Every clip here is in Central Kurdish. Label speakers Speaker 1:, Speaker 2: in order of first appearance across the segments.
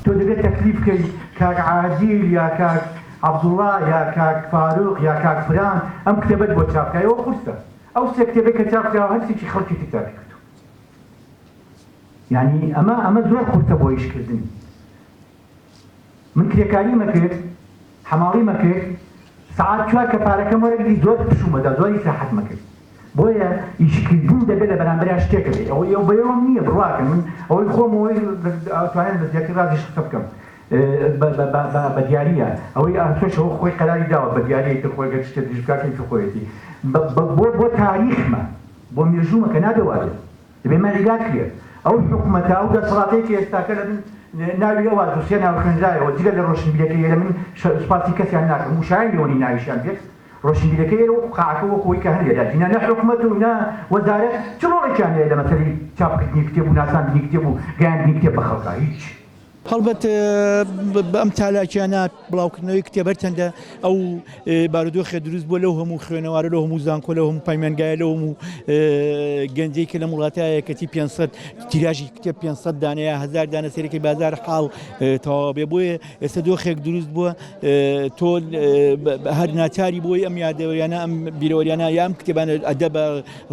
Speaker 1: تۆ دەبێت تەکلیف بکەی کاک عادیل یا کاک عەبدوڵا یا کاک فاروق یا کاک فران ئەم کتێبەت بۆ چاپ بکا ئەوە قورسە ئەو سێ کتێبەی کە چاپ کراوە هەرسێکی خەڵکی تر چاپی کردووە یانی ئەمە ئەمە زۆر قورسە بۆ ئیش کردن من کرێکاریمە کرد حەماڵیمە کرد سەعات چوار کە پارەکەم وەرەگری زۆر پشوومەدا زۆر ئیسراحەتمە کرد بۆیە ئیشکردن دەبێت لە بەرامبەریا شتێکە بێت ئەوەی ئەو بەیەوەم نییە بڕواکەن من ئەوەی خۆم ئەوەی توانم بە زیاتر ڕازیش قسە بکەم بە دیاریە ئەوەی ئاسۆش ئەوە خۆی قەراری داوە بە دیاریە تر خۆی گەر شتێک دژ بکات کەیفی خۆیەتی بۆ بۆ تاریخمە بۆ مێژوومە کە نابێ وابێت دەبێ مەعیلات کرێت ئەو حکومەتە ئەو دەسەڵاتەی کە ئێستاکە لە بن ناوی ئەوە دوسێ ناو خوێنرایەوە جگە لە ڕۆشنبیرەکەی ئێرە من سوپاسی کەسیان ناکەم و شایانی ئەوە نین ناویشیان بێت ڕۆشنبیرەکەی ئێرە وەکو قاعەکە وەکو ئەوەی کە هەن لێرە ئەگینا نە حکومەت و نە وەزارەت چ ڕۆڵێکیان هەیە لە مەسەلەی چاپکردنی کتێب و ناساندنی کتێب و گەیاندنی کتێب بە خەڵکا هیچ.
Speaker 2: هەڵبەت بە ئەم چالاکیانە بڵاوکردنەوەی کتێب هەرچەندە ئەو بارودۆخێ دروست بووە لەو هەموو خوێنەوارە لەو هەموو زانکۆ لەو هەموو پەیمانگایە لەو هەموو گەنجەی کە لەم وڵاتایە کەچی 500 تیراژی کتێب 500 دانە یا 1000 دانە سەرەکی بازار حاڵ تەواو بێ بۆیە ئێستا دۆخێک دروست بووە تۆ هەر ناچاری بۆی ئەم یادەوەریانە ئەم بیرەوەریانە یان کتێبانە ئەدەبە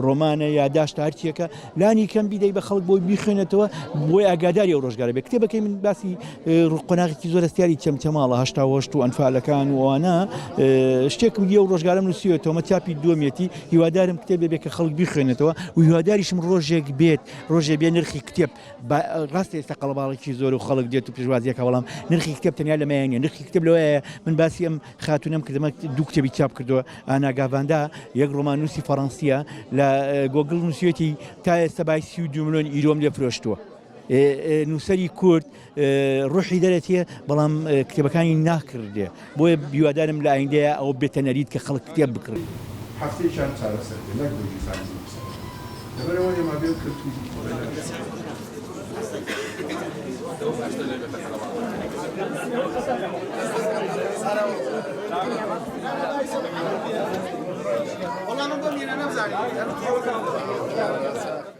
Speaker 2: ڕۆمانە یاداشتە هەرچیەکە لانی کەم بیدەی بە خەڵک بۆی بیخوێنێتەوە بۆی ئاگاداری ئەو ڕۆژگارە بێ کتێبەکەی من باسی قۆناغێکی زۆر هەستیاری چەمچەماڵە 88 و ئەنفالەکان و ئەوانە شتێکم دیە و ڕۆژگارم نووسیوەتەوە مە چاپی دووەمیەتی هیوادارم کتێبێ بێ کە خەڵک بیخوێنێتەوە و هیواداریشم ڕۆژێک بێت ڕۆژێ بێ نرخی کتێب ڕاستە ئێستا قەڵەباڵێکی زۆر و خەڵک دێت و پێشوازیەکە بەڵام نرخی کتێب تەنیا لەمەیە نیە نرخی کتێب لەوەیە من باسی ئەم خاتونەم کردمە دوو کتێبی چاپ کردووە ئانا گاڤاندا یەک ڕۆماننووسی فەڕەنسییە لە گۆگڵ نووسیویەتی تا ئێستا بای 32 ملیۆن ئیرۆم لێ فرۆشتووە. نووسەری کورد ڕۆحی دەرەتیە بەڵام کتێبەکانی ناکڕدرێ بۆیە هیوادارم لە ئایندەیە ئەوە بێتە نەریت کە خەڵک کتێب بکڕێت.
Speaker 3: هەفتەیەکیان چارەسەر بێ نەک بۆ گیرفانی نووسەر لەبەرئەوە ئێمە بێ و کەلتوری